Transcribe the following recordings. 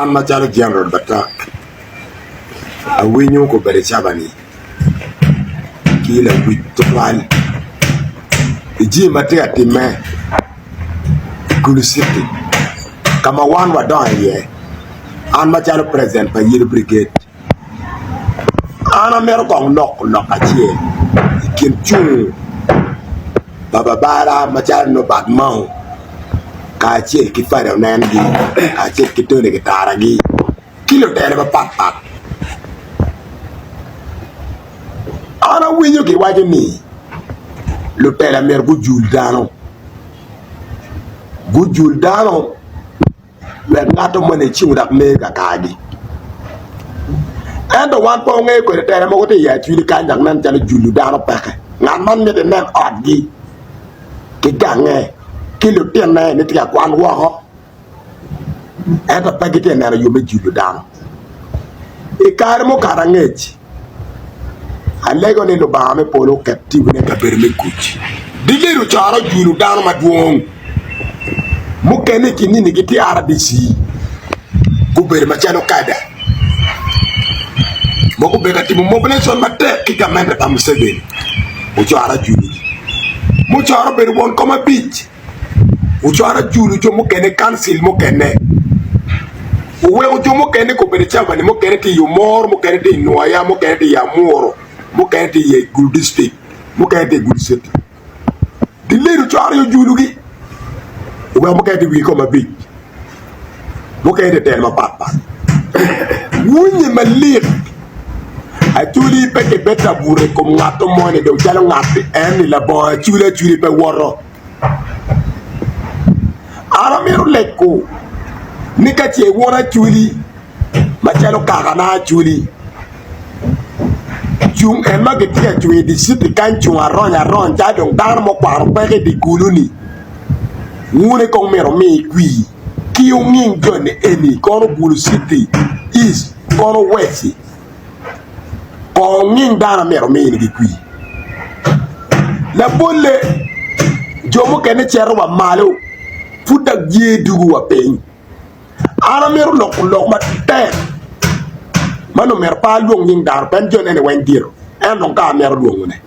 An macalo General Batak, awinyo kobedo cabani ki lawic tutwal i jami ma tye ka timme i Gulu City ka ma wan wadongo iye. An macalo president pa Yellow Brigade, an amito kong loko lok acel i kin cungo pa babara macalo Nobert Mao kacel ki Fada Onengi kacel ki Tony Kitaragi ki lutela mapatpat. An awinyo kiwaco ni lutela myero gujul dano, gujul dano wek ngat moni ecung dok ner kakargi. Ento wan pe wangeyo kodi tela mogo tye i acwili kany dok nen calo julo dano peke. Ngat man mito inen otgi ki gange ki lutinne ni tye ka kwan woko ento pe gitye ka neno yo me julo dano. I kare mukato angec, Alego ni Lubanga me polo oket tipone i kabedo me kuc. Dilet ocoro ojulo dano madwong mukene i kin nini gitye RDC gubedo macalo kada ma gubedo ka timo mobilation matek ki gamente pa Museveni ocoro ajulogi. Mucoro obedo won kom abic. Ocwalo ajulo jo mukene, kancil mukene, oweko jo mukene gubedo cawani mukene tye i Omoro, mukene tye i Nwoya, mukene tye i Amuru, mukene tye i Gulu dictrict, mukene tye i Gulu city. Delayed ocwalo aye ojulogi, oweko mukene tye i wi kom abic, mukene tye i telo mapatpat. Winye malik, Acholi pe kibed ka buto i kom ngat moni dong calo ngat en-ni labongo acholi acholi pe woto. An amito lego ni ka ce won Acholi macalo kakana Acholi cung en ma gitye ka cung i dye citi kany cung arony arony calo dong dano ma okwaro peko i dye gulu-ni wune kong myero wumi kwir ki wunging joni eni kono Gulu citi East kono West. Kong onging dano myero ominigi kwir. Labolle, jo mukene cito wa malo pud dok ye dugo wa piny. An amito loko lok matek ma nongo myero pe alwong nying dano pien jo nene weng dito ento dong ka amito lwongone.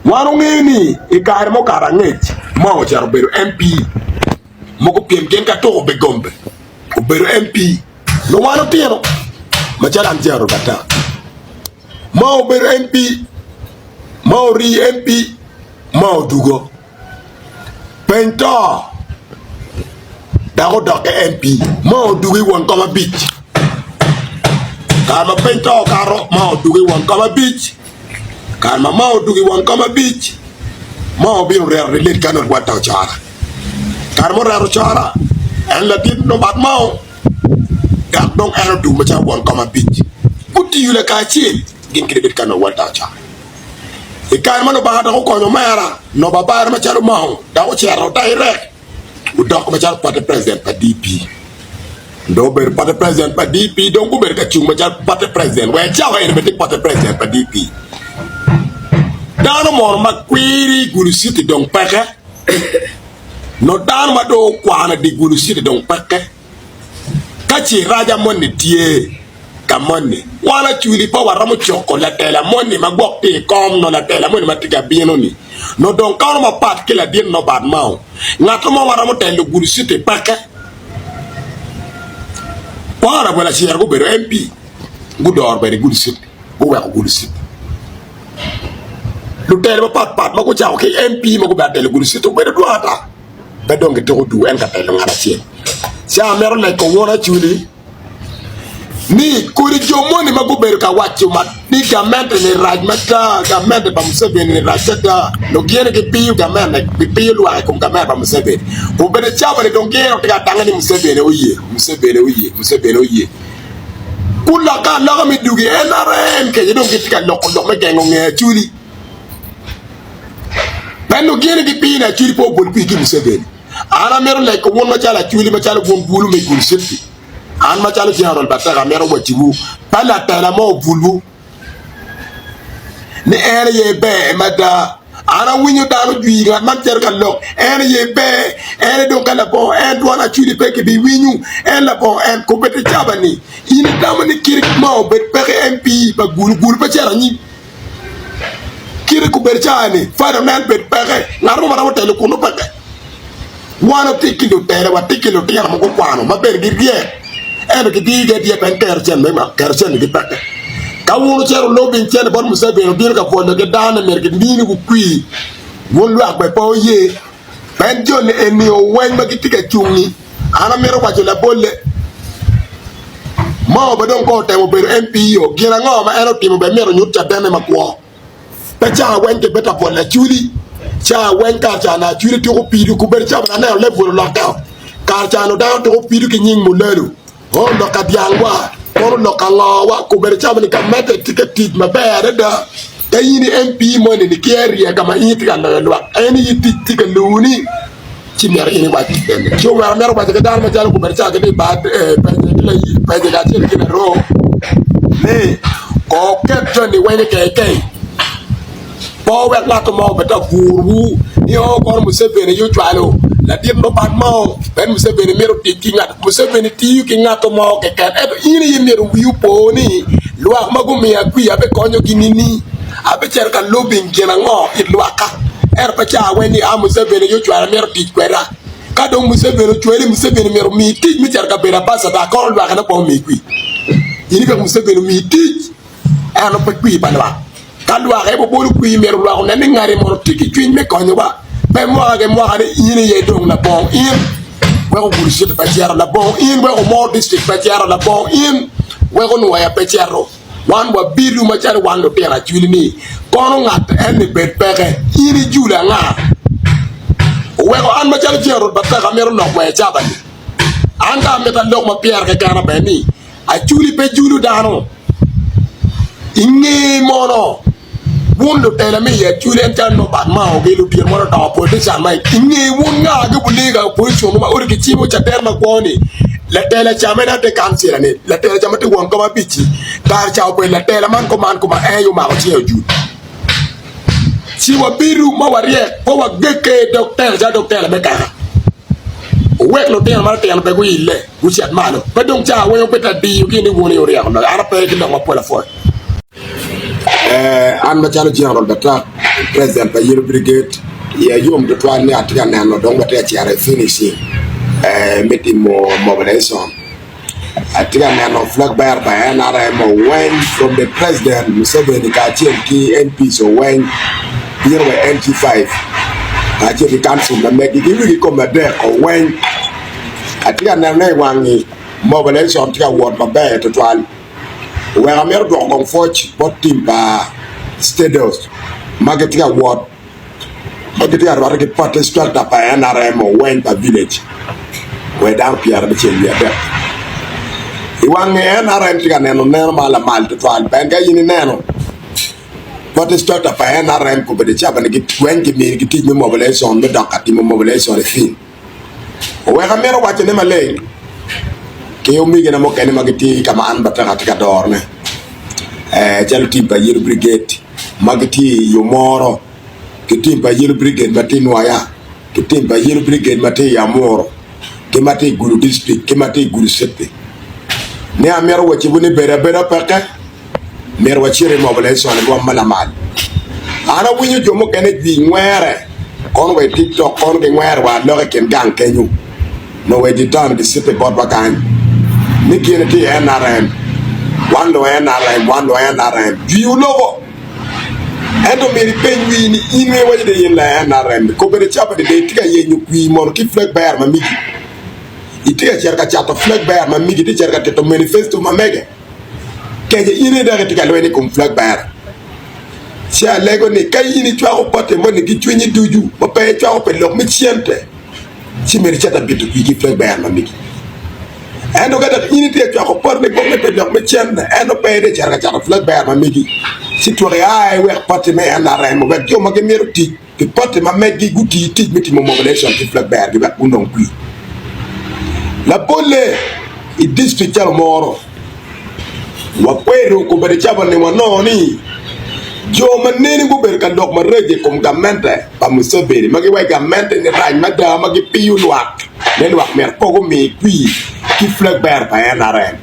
Wan wangeyo ni i kare mukato angec Mao ocito obedo MP mogo pyem gin ka tuko Bigombe obedo MP. Luwan otino macalo an General Batak ma obedo MP ma orii MP ma odugo peny to dok odokke MP ma odugo i won kom abic kare ma peny to okato ma odugo i won kom abic kare ma ma odugo i won kom abic ma obino oreto rilit ka nongo Walter Ocora kare ma oreto Ocora en ladit Robert Mao dok dong en odum macalo won kom abic. Gutiyo lakacel gin kadi bed ka nongo Walter ocokke. I kare ma Lubanga dok okonyo omera, nobo abare macalo Mao dok ocito direct odoko macalo party president pa DP. Dong obedo party president pa DP dong gubedo ka cung macalo party president wek cawa eni bene tye party president pa DP. Dano mono ma kwiri i Gulu City dong peke. Nongo dano ma dong okwano i dye Gulu City dong peke. Ka ce raca moni tye ka moni, wan acwili pe waromo coko latela moni ma gwok tye i kom nyo latela moni ma tye ka bino-ni. Nongo dong kano mapat ki ladit Nobert Mao, ngat mo ma romo telo Gulu City peke. Honourable Acero gubedo MP, gudoro bene Gulu City, guweko Gulu City. Lutelo mapatpat ma gucako ki MP ma gubedo telo Gulu City obedo dwong ata pe dong gituko duu en ka telo ngat acel. Ci amito lego wun Acholi ni kodi jo moni ma gubedo ka waco ni gamente ni rac mada, gamente pa Museveni ni rac ada, dong gin gipiyo gamente, gipiyo lwak i kom gamente pa Museveni. Obedo cawa ni dong gin tye ka dange ni Museveni oye, Museveni oye, Museveni oye. Gulokke aloka me dwogo i NRM kenyo dong gitye ka loko lok me gengo nge Acholi. Pe nongo gin gipino Acholi pe obol kwir ki Museveni. An amito lego wun macalo Acholi macalo wun bulu me Gulu City. An macalo General Bateka amito wacciwu pe latela mo obulwu ni en aye ber mada. An awinyo dano jwi ngat man cito ka lok, en aye ber, en aye dong ka labongo en dwon Acholi pe kibiwinyo, en labongo en kobeddi caba-ni. In itamo ni kite ma obed peke MP pa Gulu, Gulu pe cito anyim. Kite kobedo caa-ni, Fada onen bed peke, ngat mo ma romo telo kunu peke. Wan watye ki lutela, watye ki lutino ma gukwano ma bene giryek, ento gidiyogi adiya pien kero cente me kero centegi peke. Ka wun wucito wulobing cente bot Museveni, wubino ka pwonyo ki dano ni myero giminiwu kwir, wun lwak bene pe wuye. Pien joni eni oweny ma gitye ka cung-ngi, an amito waco labolle, Mo ba dong kong otemo bedo MP-o, gin ango ma en otimo bene myero onyut cadenne makwo. Pe caa weng ki bedo abwol acwili, caa weng kare ca na acwili tuko pido kubedo ca bene aneno level olokke o kare ca no dano tuko pido ki nying mulalo o lok adyang wa kono lok ango wa kubedo ca bene gamente tye ka tic maber adada ka in i MP moni ni ki area ka ma in itye ka loyo lwak en aye tic tye ka luni ci myero in iwac bene ci oweko amito waco ki dano macalo gubedo ca gitye i bar penye kacel ki laroo ni oket joni weng i kekei pe owek ngat mo obed ka burowu ni o kono Museveni aye ocwalo ladit lubat mo pien Museveni mito tic ki ngat Museveni tiyo ki ngat mo keken ento in aye myero wii opo ni lwak ma gumiya kwiya abikonyogi nining? Abicito ka lobing gin ango it lwakka? Ento pe ca weng ni, 'A Museveni aye ocwala mito tic kweda. Ka dong Museveni ocwali, Museveni myero omiyi tic me cito ka bedo ambasada kono lwak ene pe omiyi kwir. In iweko Museveni omiyi tic, ento pe kwir pa lwak. Ka lwak aye bobolo kwir, myero lwak onen ni ngati mono tye ki cwiny me konyowa. Pe mwaka ki mwaka ni in aye idong labongo in weko Gulu City pe cito, labongo in weko Omoro District pe cito, labongo in weko Nwoya pe cito. Wan wabido macalo wan lutino acwili ni kono ngat en-ni bed peke, in ijul anga? Oweko an macalo General Bataka amito lok wa i caba-ni. An ka amito alok ma pyera kekena bene ni acwili pe julo dano. I nge mono Wun lutela me i Acholi en calo Norbert Mao ki ludito mono odongo politician ma i nge wun nga gi bulega opposition ma odi kicimo caden ma kwo ni latela ca ma en ate kancila ni latela ca ma tye won kom abic-ci kare ca obedo latela man kuman kuman en aye omako cinge ojul ci wabedo ma waryek pe wagege i dog tela calo dog tela me kaka wuwek lutino ma litino bene guile gucit malo pe dong ca weng wubed ka diyogi ni wun aye wuryeko loyo an ape ki lok mapol apwoyo. An macalo General Batak, President pa Yellow Brigade, iya yom tutwal ni atye ka neno dong watye ka cito i finishing me timo mobilization. Atye ka neno flag bearer pa NRM weng from the President Museveni kacel ki MPs weng bino wa i MG5 kacel ki council ma megi ki wigi kome adek weng. Atye ka nenone i wangi mobilization tye ka wot maber tutwal. Oweko amito dwoko kong pwoc bot tim pa State House ma gitye ka wot ma gitye ka rwatte ki party structure pa NRM weng pa village wek dano pyerabicel wiye adek. I wang-ngi NRM tye ka neno neno ma lamal tutwal pien ka in ineno party structure pa NRM kobedo cabani weng kiminigi tic me mobilization me dok ka timo mobilization i field. Oweko amito wacone maleng ki omegina mukene ma gitye ka ma an bateka atye ka dorone, calo tim pa Yellow Brigade ma gitye i Omoro, ki tim pa Yellow Brigade ma tye i Nwoya, ki tim pa Yellow Brigade ma tye i Amuro, ki ma tye i Gulu District, ki ma tye i Gulu City. Ni amito wacciwu ni bedo abeda peke. Myero wacit i mobilization i rwom ma lamal. An awinyo jo mukene jwi ngwere kono wa i tiktok kono gingwere wa alok i kin gang kenyo nongo wa i dye taun gicitte botwa kany ni gin tye i NRM wan lu NRM wan lu NRM jwi oloko ento myero ipeny wii ni in ma iwaco ni in la NRM ni kobedo capati dong itye ka yenyo kwir mono ki flag bearer ma migi itye ka cito ka cato flag bearer ma migi itye ka cito ka tito manifesto ma mege. Kece in aye dok itye ka lweny i kom flag bearer. Ci alego ni ka in icwako pati moni ki cwinyi ducu ma pe icwako pi lok me cente, ci myero icit abito kwir ki flag bearer ma megi. Ento ka dok in itye ka cwako pati ni gwok ni pi lok me cente ento pe itye ka cito ka cato flag bearer ma megi, ci twak ia iwek pati me NRM wek jo ma gimito tic Pi pati ma meggi guti tic me timo mobilization ki flag bearer gi wek gunong kwir. Labolle, i district calo Omoro, wakwero kobedo cabo ni wanongo ni. Jo ma nene gubedo ka lok maraco i kom gamente pa Museveni ma giwaco gamente ni rac mada ma gipiyo lwak ni lwak myero pe gumi kwir ki flag bearer pa NRM.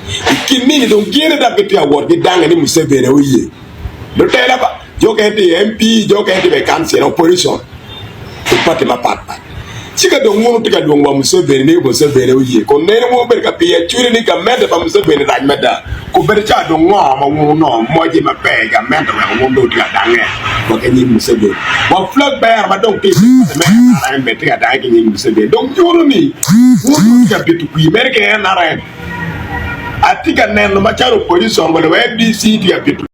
I kin nini dong gin dok gitye ka wot gidange ni Museveni oye. Lutela pa jo okene tye i MP, jo okene tye bene i kancil, opposition i pati mapat pat. Ci ka dong wun wutye ka lwongo wa Museveni ni Museveni oye, kun nene wun wubedo ka piyo acwali ni gamente pa Museveni rac mada, kobedo ca dong ngo ma wun wunongo moce maber i gamente weko wun dong wutye ka dange wa ki nying Museveni? Wa flag bearer ma dong tye i pati me NRM bene tye ka dange ki nying Museveni. Dong nyuto ni wun dong wutye ka bito kwir mere ki NRM. Atye ka neno macalo opposition wa FDC tye ka bito.